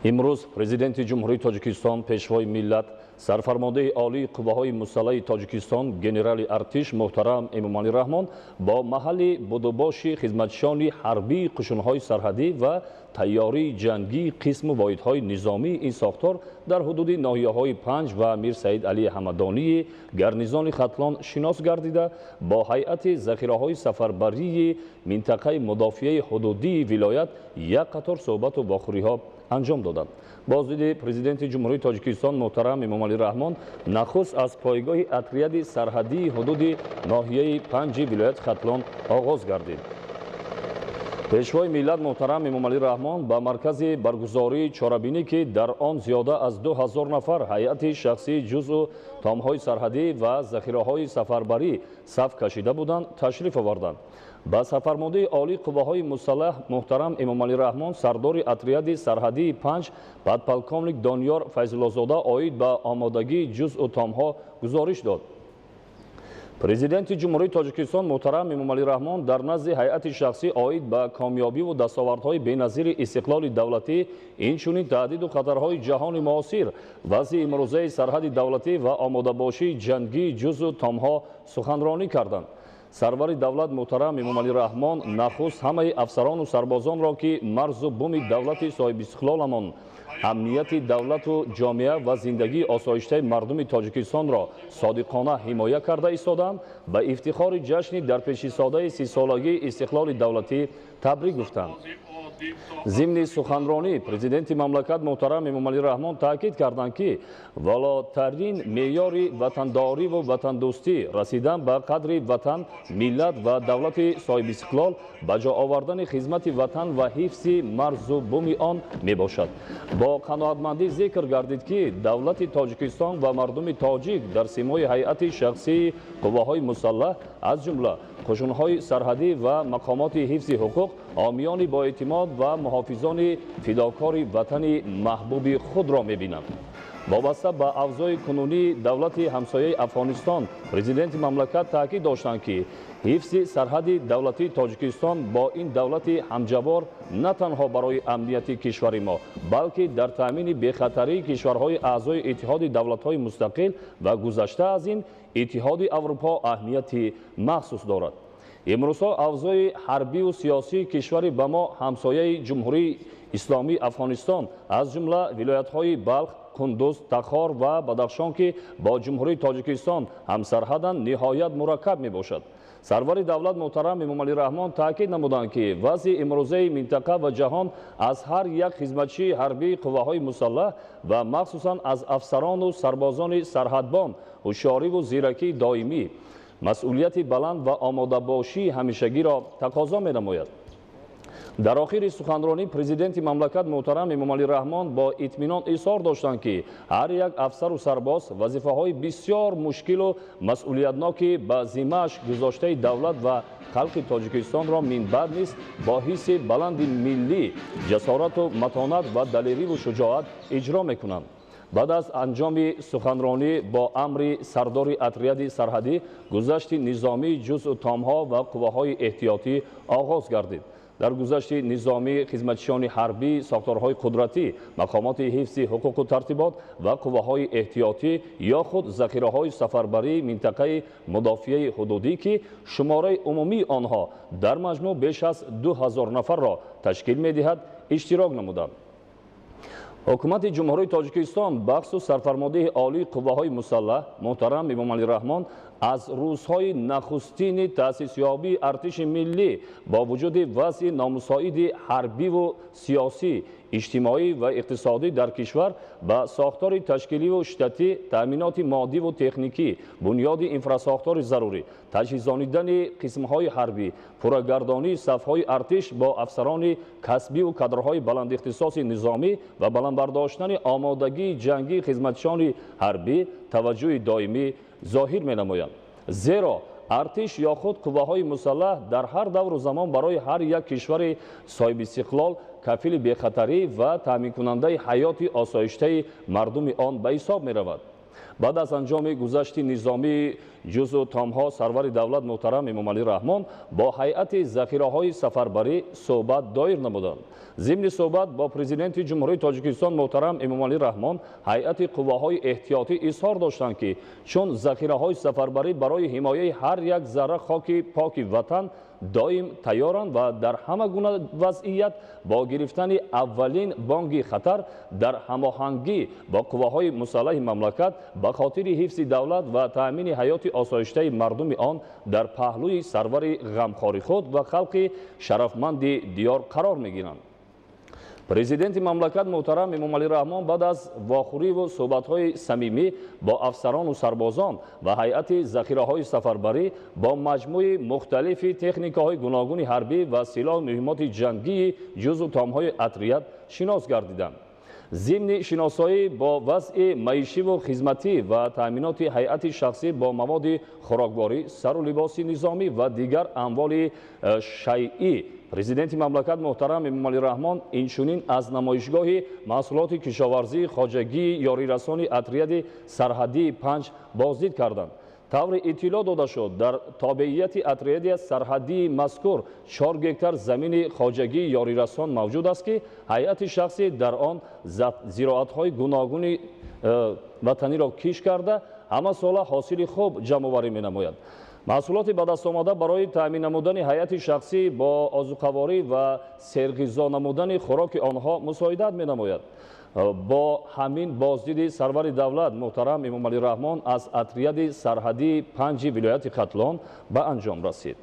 Имрӯз Президенти Ҷумҳурии Тоҷикистон, Пешвои миллат, Сарфармондаи Олии Қувваҳои Мусаллаҳи Тоҷикистон, генерали артиш муҳтарам Эмомалӣ Раҳмон бо маҳалли будубоши хизматчиёни ҳарбии қушунҳои сарҳадӣ ва тайёрии ҷангии қисму воҳидҳои низомии ин сохтор дар ҳудуди ноҳияҳои Панҷ ва Мир Саид Алии Ҳамадонии гарнизони Хатлон шинос гардида, бо ҳайати захираҳои сафарбарии минтақаи мудофиаи ҳудудии вилоят як қатор суҳбату вохӯриҳо анҷом доданд. Боздиди Президенти Ҷумҳурии Тоҷикистон муҳтарам Эмомалӣ Раҳмон нахуст аз пойгоҳи отряди сарҳадии ҳудуди ноҳияи Панҷи вилояти Хатлон оғоз гардид. Пешвои миллат муҳтарам Эмомалӣ Раҳмон ба маркази баргузории чорабинӣ, ки дар он зиёда аз 2000 нафар ҳайати шахсии ҷузъу томҳои сарҳадӣ ва захираҳои сафарбарӣ саф кашида буданд, ташриф оварданд. Ба сарфармондаи Олии Қувваҳои Мусаллаҳ муҳтарам Эмомалӣ Раҳмон сардори отряди сарҳадии Панҷ, подполковник Дониёр Файзуллозода, оид ба омодагии ҷузъу томҳо гузориш дод. Президенти Ҷумҳурии Тоҷикистон муҳтарам Эмомалӣ Раҳмон дар назди ҳайати шахсӣ оид ба комёбиву дастовардҳои беназири истиқлоли давлатӣ, инчунин таҳдиду хатарҳои ҷаҳони муосир, вазъи имрӯзаи сарҳади давлатӣ ва омодабошии ҷангии ҷузъу томҳо суханронӣ карданд. Сарвари давлат муҳтарам Эмомалӣ Раҳмон нахуст ҳамаи афсарону сарбозонро, ки марзу буми давлати соҳибистиқлоламон, амнияти давлату ҷомеа ва зиндагии осоиштаи мардуми Тоҷикистонро содиқона ҳимоя карда истодаанд, ба ифтихори ҷашни дарпешисодаи 30-солагии истиқлоли давлатӣ табрик гуфтанд. Зимни суханронӣ Президенти мамлакат муҳтарам Эмомалӣ Раҳмон таъкид карданд, ки волотарин меъёри ватандориву ватандӯстӣ, расидан ба қадри ватан, миллат ва давлати соҳибистиқлол, ба ҷо овардани хизмати ватан ва ҳифзи марзу буми он мебошад. Бо қаноатмандӣ зикр гардид, ки давлати Тоҷикистон ва мардуми тоҷик дар симои ҳайати шахсии қувваҳои мусаллаҳ, аз ҷумла қушунҳои сарҳадӣ ва мақомоти ҳифзи ҳуқуқ, ҳомиёни боэътимод ва муҳофизони фидокори ватани маҳбуби худро мебинанд. Вобаста ба авзои кунунии давлати ҳамсояи Афғонистон Президенти мамлакат таъкид доштанд, ки ҳифзи сарҳади давлатии Тоҷикистон бо ин давлати ҳамҷавор на танҳо барои амнияти кишвари мо, балки дар таъмини бехатарии кишварҳои аъзои Иттиҳоди давлатҳои мустақил ва гузашта аз ин Иттиҳоди Аврупо аҳамияти махсус дорад. Имрӯзҳо авзои ҳарбиву сиёсии кишвари ба мо ҳамсояи Ҷумҳурии Исломии Афғонистон, аз ҷумла вилоятҳои Балх, Кундуз, Тахор ва Бадахшон, ки бо Ҷумҳурии Тоҷикистон ҳамсарҳаданд, ниҳоят мураккаб мебошад. Сарвари давлат муҳтарам Эмомалӣ Раҳмон таъкид намуданд, ки вазъи имрӯзаи минтақа ва ҷаҳон аз ҳар як хизматчии ҳарбии қувваҳои мусаллаҳ ва махсусан аз афсарону сарбозони сарҳадбон ҳушёриву зиракии доимӣ, масъулияти баланд ва омодабошии ҳамешагиро тақозо менамояд. Дар охири суханронӣ Президенти мамлакат муҳтарам Эмомалӣ Раҳмон бо итминон изҳор доштанд, ки ҳар як афсару сарбоз вазифаҳои бисёр мушкилу масъулиятноки ба зиммааш гузоштаи давлат ва халқи Тоҷикистонро минбаъд низ бо ҳисси баланди миллӣ, ҷасорату матонат ва далериву шуҷоат иҷро мекунанд. Баъд аз анҷоми суханронӣ бо амри сардори отряди сарҳадӣ гузашти низомии ҷузъу томҳо ва қувваҳои эҳтиётӣ оғоз гардид. Дар гузашти низомӣ хизматчиёни ҳарбӣ, сохторҳои қудратӣ, мақомоти ҳифзи ҳуқуқу тартибот ва қувваҳои эҳтиётӣ ё худ захираҳои сафарбарии минтақаи мудофиаи ҳудудӣ, ки шумораи умумии онҳо дар маҷмӯъ беш аз 2000 нафарро ташкил медиҳад, иштирок намуданд. Ҳукумати Ҷумҳурии Тоҷикистон, бахусус Сарфармондеҳи Олии Қувваҳои Мусаллаҳ муҳтарам Эмомалӣ Раҳмон аз рӯзҳои нахустини таъсисёбии артиши миллӣ бо вуҷуди вазъи номусоиди ҳарбиву сиёсӣ, иҷтимоӣ ва иқтисодӣ дар кишвар ба сохтори ташкиливу штатӣ, таъминоти моддиву техникӣ, бунёди инфрасохтори зарурӣ, таҷҳизонидани қисмҳои ҳарбӣ, пуррагардонии сафҳои артиш бо афсарони касбиву кадрҳои баландихтисоси низомӣ ва баландбардоштани омодагии ҷангии хизматчиёни ҳарбӣ таваҷҷӯҳи доимӣ зоҳир менамоянд. Зеро артиш ё худ қувваҳои мусаллаҳ дар ҳар давру замон барои ҳар як кишвари соҳибистиқлол кафили бехатарӣ ва таъминкунандаи ҳаёти осоиштаи мардуми он ба ҳисоб меравад. Баъд аз анҷоми гузашти низомии ҷузъу томҳо, сарвари давлат муҳтарам Эмомалӣ Раҳмон бо ҳайати захираҳои сафарбарӣ суҳбат доир намуданд. Зимни суҳбат бо Президенти Ҷумҳурии Тоҷикистон муҳтарам Эмомалӣ Раҳмон ҳайати қувваҳои эҳтиётӣ изҳор доштанд, ки чун захираҳои сафарбарӣ барои ҳимояи ҳар як зарра хоки поки ватан доим тайёранд ва дар ҳама гуна вазъият бо гирифтани аввалин бонги хатар дар ҳамоҳангӣ бо қувваҳои мусаллаҳи мамлакат ба хотири ҳифзи давлат ва таъмини ҳаёти осоиштаи мардуми он дар паҳлӯи сарвари ғамхори худ ва халқи шарафманди диёр қарор мегиранд. Президенти мамлакат муҳтарам Эмомалӣ Раҳмон баъд аз вохӯриву суҳбатҳои самимӣ бо афсарону сарбозон ва ҳайати захираҳои сафарбарӣ бо маҷмӯи мухталифи техникаҳои гуногуни ҳарбӣ ва силоҳу муҳиммоти ҷангии ҷузъу томҳои отряд шинос гардиданд. Зимни шиносоӣ бо вазъи маишиву хизматӣ ва таъминоти ҳайати шахсӣ бо маводи хӯрокворӣ, сару либоси низомӣ ва дигар амволи шайъӣ, Президенти мамлакат муҳтарам Эмомалӣ Раҳмон инчунин аз намоишгоҳи маҳсулоти кишоварзии хоҷагии ёрирасони отряди сарҳадии 5 боздид карданд. Тавре иттилоъ дода шуд, дар тобеияти отряди сарҳадии мазкур 4 гектар замини хоҷагии ёрирасон мавҷуд аст, ки ҳайати шахсӣ дар он зироатҳои гуногуни ватаниро кишт карда, ҳамасола ҳосили хуб ҷамъоварӣ менамояд. Маҳсулоти ба даст омада барои таъмин намудани ҳайати шахсӣ бо озуқаворӣ ва серғизо намудани хӯроки онҳо мусоидат менамояд. Бо ҳамин боздиди сарвари давлат муҳтарам Эмомалӣ Раҳмон аз отряди сарҳадии 5-и вилояти Хатлон ба анҷом расид.